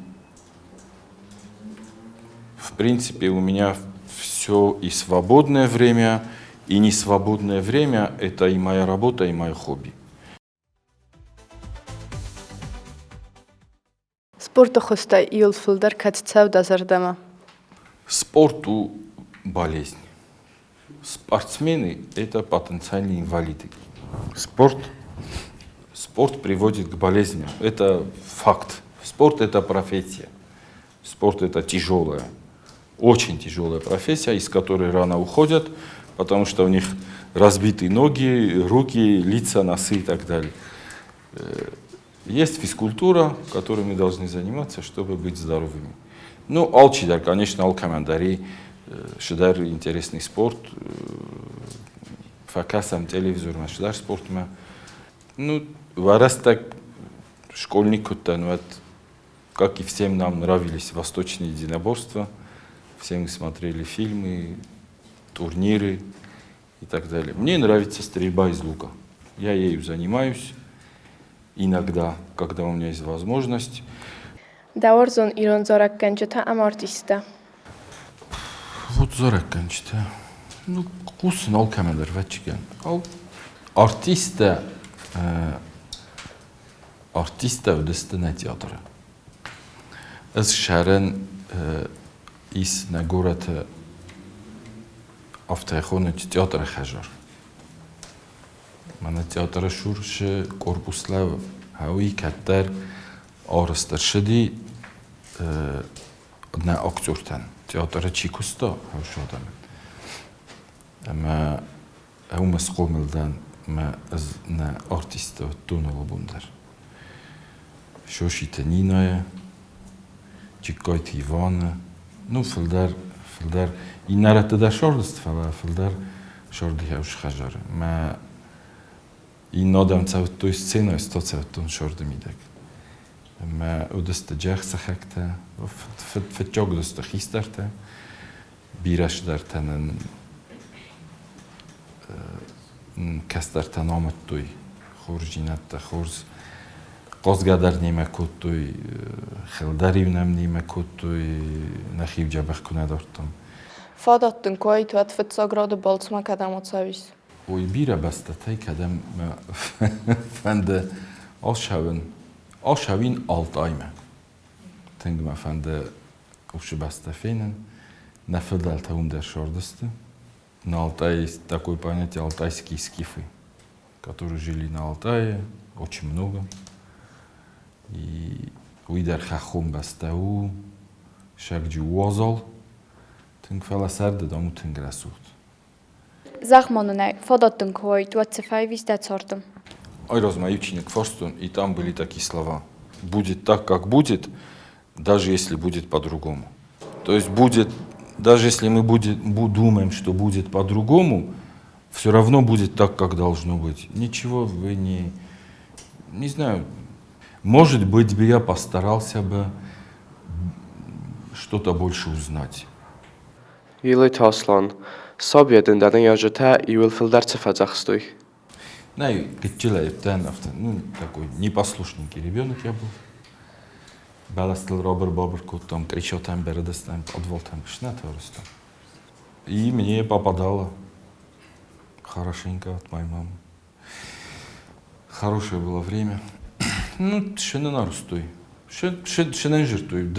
в принципе у меня все и свободное время, и несвободное время – это и моя работа, и мое хобби. Спорты хуызтӕй иуыл фылдӕр кӕд цӕуы дӕ зӕрдӕмӕ? Спорт у болезнь. Спортсмены – это потенциальные инвалиды. Спорт приводит к болезням. Это факт. Спорт – это профессия. Спорт – это тяжелая, очень тяжелая профессия, из которой рано уходят, потому что у них разбиты ноги, руки, лица, носы и так далее. Есть физкультура, которой мы должны заниматься, чтобы быть здоровыми. Ну, алчидӕр, конечно, алкӕмӕн дӕр и цыдӕр интересный спорт, фӕкӕсӕм телевизормӕ цыдӕр спортмӕ. Ну, рӕстӕг школьник уыдтӕн, уӕд, как и всем нам нравились восточные единоборства, все мы смотрели фильмы, турниры и так далее. Мне нравится стрельба из лука. Я ею занимаюсь иногда, когда у меня есть возможность. Дӕ уарзон ирон зарӕггӕнджытӕ ӕмӕ артисттӕ? Вот зарӕггӕнджытӕ. Ну, хъусын алкӕмӕ дӕр ӕвӕццӕгӕн. Артисттӕ артисттӕ уыдысты нӕ театры. Ӕз ссарын ис нӕ горӕты афтӕ хонынц театры хӕдзар. Мӕнӕ театры цур корпус лӕууы. Уый кӕддӕр арӕзт ӕрцыди нӕ актертӕн. Театры чи куыста, уыцы адӕмӕн. Ӕмӕ уымӕ схъомыл дӕн ӕмӕ ӕз нӕ артисттӕ уыдтон алыбон дӕр. Соситы Нинӕйы, Джыккайты Иваны, ну, фылдӕр, фылдӕр иннӕ рӕтты дӕр сӕрдыст, фӕлӕ фылдӕр сӕрдыхӕус хӕдзары. Мӕ иннӕ адӕм цӕвдтой сценӕйы, ӕз та цӕвдтон сӕрды мидӕг. Ӕмӕ уыдысты джӕх сыхӕгтӕ, фыццаг уыдысты хистӕртӕ, бирӕ цыдӕртӕ нын кӕстӕртӕн амыдтой хорздзинӕдтӕ, хорз хъазгӕ дӕр немӕ кодтой, хыл дӕр-иу нӕм немӕ кодтой, нӕхи дзӕбӕх куы нӕ дардтам. Фадат дын куы уаид, уӕд фыццаг рады балцмӕ кӕдӕм ацӕуис? Ой, бирӕ бӕстӕтӕй кӕдӕм мӕ фӕнды ацӕуын. Ацӕуин Алтаймӕ. Тынг мӕ фӕнды уыцы бӕстӕ фенын. Нӕ фыдӕлтӕ уым дӕр сӕрдысты. На Алтае есть такое понятие алтайские скифы. которые жили на Алтае, очень много. И уый дӕр хӕххон бӕстӕ у, сӕгджы уазал, тынг, фӕлӕ сӕрды, дам, у тынг рӕсугъд. Зӕгъ ма нын ӕй, фадат дын куы уаид, уӕд цы фӕивис дӕ царды? Айразмӕ иу чиныг фарстон, и там были такие слова. Будет так, как будет, даже если будет по-другому. То есть будет, даже если мы будет, думаем, что будет по-другому, все равно будет так, как должно быть. Ничего вы не... Не знаю, может быть, бы я постарался бы что-то больше узнать. Елойты Аслан, сабийӕ дын дӕ ныййарджытӕ иууыл фылдӕр цы фӕдзӕхстой? Нӕ, гыццылӕй дӕн афтӕ, ну, такой непослушненький ребенок я был. Бӕлӕстыл рабыр-бабыр кодтам, кричатам, бӕрӕдыстӕм, подвалтӕм, куыстнӕ И мне попадало хорошенько от моей мамы. Хорошее было время. Ну, шынын арыстой. Шынын жыртой.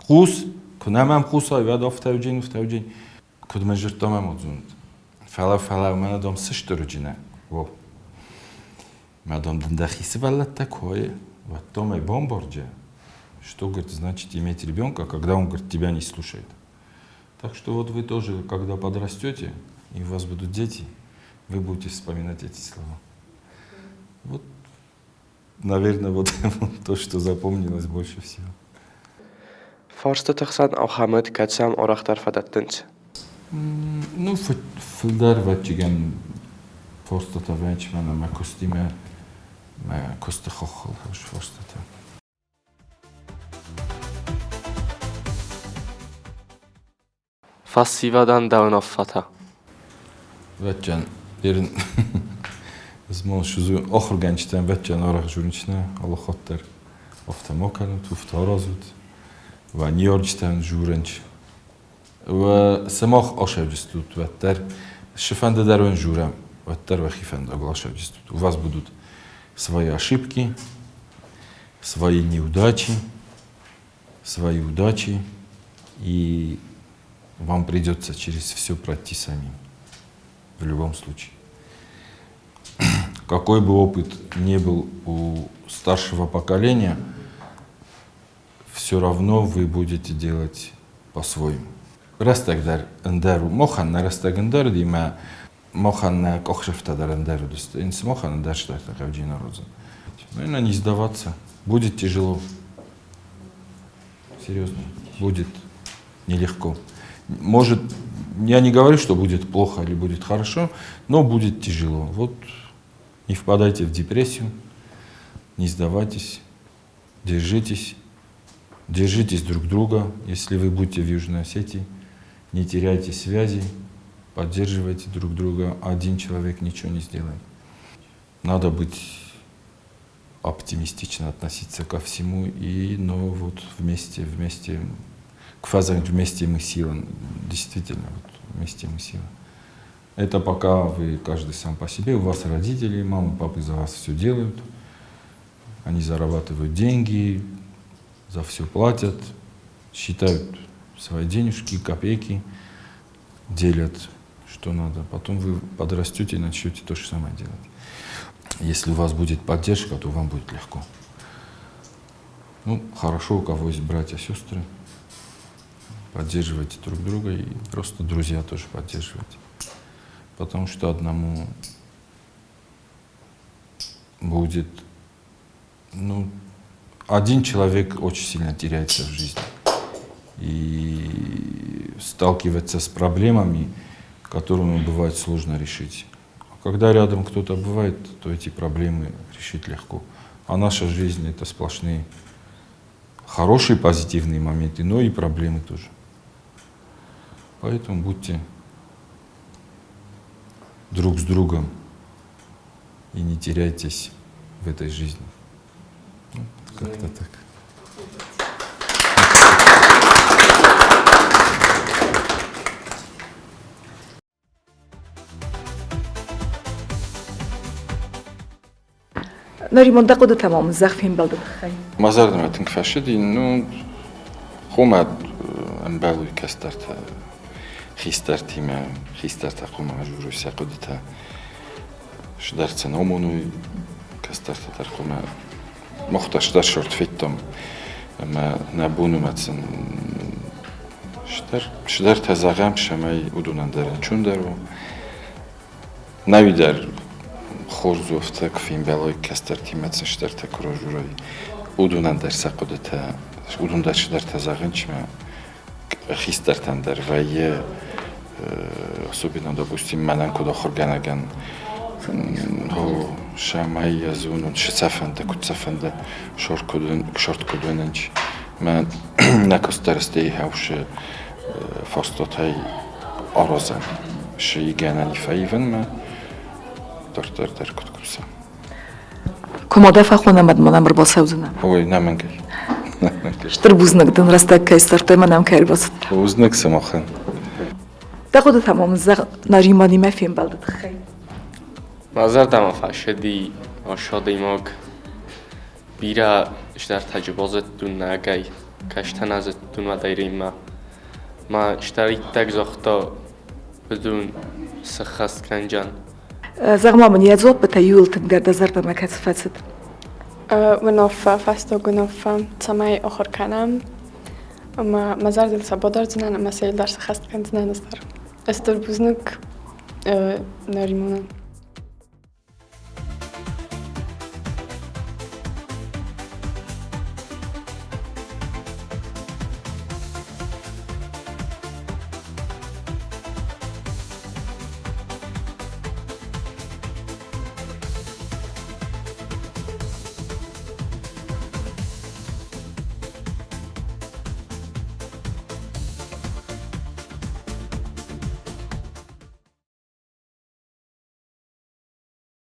Хъус, куы нӕ мӕм хъусай, уӕд афтӕуджын, уфтӕуджын. Куыд мын жырдта мӕм уыдзунд. Фӕлӕ, фӕлӕ, мӕнӕ дам цы стыр уыджынӕ. Во. Мӕ дам дын дӕхи сывӕллӕттӕ куы уӕд дам ӕй бамбарджы. Что, говорит, значит иметь ребенка, когда он, говорит, тебя не слушает. Так что вот вы тоже, когда подрастете, и у вас будут дети, вы будете вспоминать эти слова. Вот, наверное, вот то, что запомнилось больше всего. Фарстыты хсӕн ахӕм уыд, кӕцы ам арӕхдӕр фӕдӕттынц? Ну, фылдӕр ӕвӕццӕгӕн фарстатӕ вӕййынц мӕнӕ мӕ куыстимӕ, мӕ куысты хохыл фарстатӕ. Фӕсивӕдӕн дӕ уынаффӕтӕ? Ӕвӕццӕгӕн, ерын ӕз ахуыргӕнджытӕн ӕвӕццӕгӕн арӕх дзурынц нӕ алы хатт дӕр. Афтӕ ма кӕнут, афтӕ аразут. Уӕ ныййарджытӕн дзурынц. Уӕ сымах асӕвджыстут, уӕддӕр цыфӕнды дӕр уын дзурӕм, уӕддӕр уӕхи фӕндагыл асӕвджыстут. У вас будут свои ошибки, свои неудачи, свои удачи, и вам придется через все пройти самим. В любом случае. Какой бы опыт ни был у старшего поколения, все равно вы будете делать по-своему. Рӕстӕг дӕр ӕндӕр у. Махӕн нӕ рӕстӕг ӕндӕр уыди, мӕ махӕн нӕ къахсӕфтӕ дӕр ӕндӕр уыдысты. Ин сымахӕн ӕндӕр стӕртӕ хъавджи народзӕн. Наверное, не сдаваться. Будет тяжело. Серьезно. Будет нелегко. Может, я не говорю, что будет плохо или будет хорошо, но будет тяжело. Вот не впадайте в депрессию, не сдавайтесь, держитесь, держитесь друг друга. Если вы будете в Южной Осетии, не теряйте связи, поддерживайте друг друга. Один человек ничего не сделает. Надо быть оптимистично относиться ко всему, и, но вот вместе, вместе, к фазам вместе мы сила, действительно, вот вместе мы сила. Это пока вы каждый сам по себе, у вас родители, мама, папы за вас все делают, они зарабатывают деньги, за все платят, считают свои денежки, копейки, делят, что надо. Потом вы подрастете и начнете то же самое делать. Если у вас будет поддержка, то вам будет легко. Ну, хорошо, у кого есть братья, сестры. Поддерживайте друг друга и просто друзья тоже поддерживайте. Потому что одному будет, ну, один человек очень сильно теряется в жизни и сталкивается с проблемами, которыми бывает сложно решить. А когда рядом кто-то бывает, то эти проблемы решить легко. А наша жизнь — это сплошные хорошие позитивные моменты, но и проблемы тоже. Поэтому будьте друг с другом и не теряйтесь в этой жизни. Ну, как-то так. Нариман, дӕ хъуыдытӕ ма мын зӕгъ фембӕлды тыххӕй. Мӕ зӕрдӕмӕ тынг фӕцыди, ну, хъуамӕ ӕмбӕлой кӕстӕртӕ хистӕртимӕ, хистӕртӕ хъуамӕ дзурой сӕ хъуыдытӕ. Сдӕр сын амоной кӕстӕртӕ дӕр хъуамӕ мах дӕр сдӕр сорт федтам ӕмӕ нӕ бон у сын сдӕртӕ зӕгъӕм, цӕмӕй уыдонӕн дӕр ӕнцондӕр у. Нӕуи дӕр хорз у афтӕ, куы фембӕлой кӕстӕртимӕ сын сдӕртӕ куы разурой, уыдонӕн дӕр сӕ хъуыдытӕ, уыдон дӕр сдӕртӕ зӕгъынч мӕ хистӕртӕн дӕр вӕййы, особенно, допустим, мӕнӕн куыд ахуыргӕнӕгӕн, цӕмӕй йӕ зонон, цы сӕ фӕнды, куыд сӕ фӕнды, шорт куыд уынынч. Мӕ нӕ кӕстӕрстӕй хӕусы фарстатӕй аразӕн, шы гӕнӕн фӕивынмӕ, дарддӕр дӕр куыд куса. Куы ма дӕ фӕхонӕм, ӕд мӕнӕм ӕрбацӕудзынӕ. Ой, нӕмӕнгӕй. Стыр бузныг дын, рӕстӕг кӕй ссардтай, мӕнӕм кӕй ӕрбацыдтӕ. Бузныг сымахӕн. Дӕ хъуыдытӕ ма мын зӕгъ Нариманимӕ фембӕлды тыххӕй. Мӕ зӕрдӕмӕ фӕцыди адӕймаг бирӕ стӕртӕджы базыдтон нагӕй, кастӕн азыдтон уӕдӕй Мӕ стӕр иттӕг загъта, уыдон сӕххӕст кӕнджан. Зӕгъ-ма мын, йӕ дзуаппытӕ иууыл тынгдӕр дӕ зӕрдӕмӕ кӕцы фӕцыд? Уынаффӕ, фӕстаг уынаффӕ, цӕмӕй ахуыр кӕнӕм ӕмӕ мӕ зӕрдыл сӕ бадардзынӕн ӕмӕ сӕ дӕр сӕххӕст кӕндзынӕн ӕз дӕр. Стыр бузныг Наримонӕн.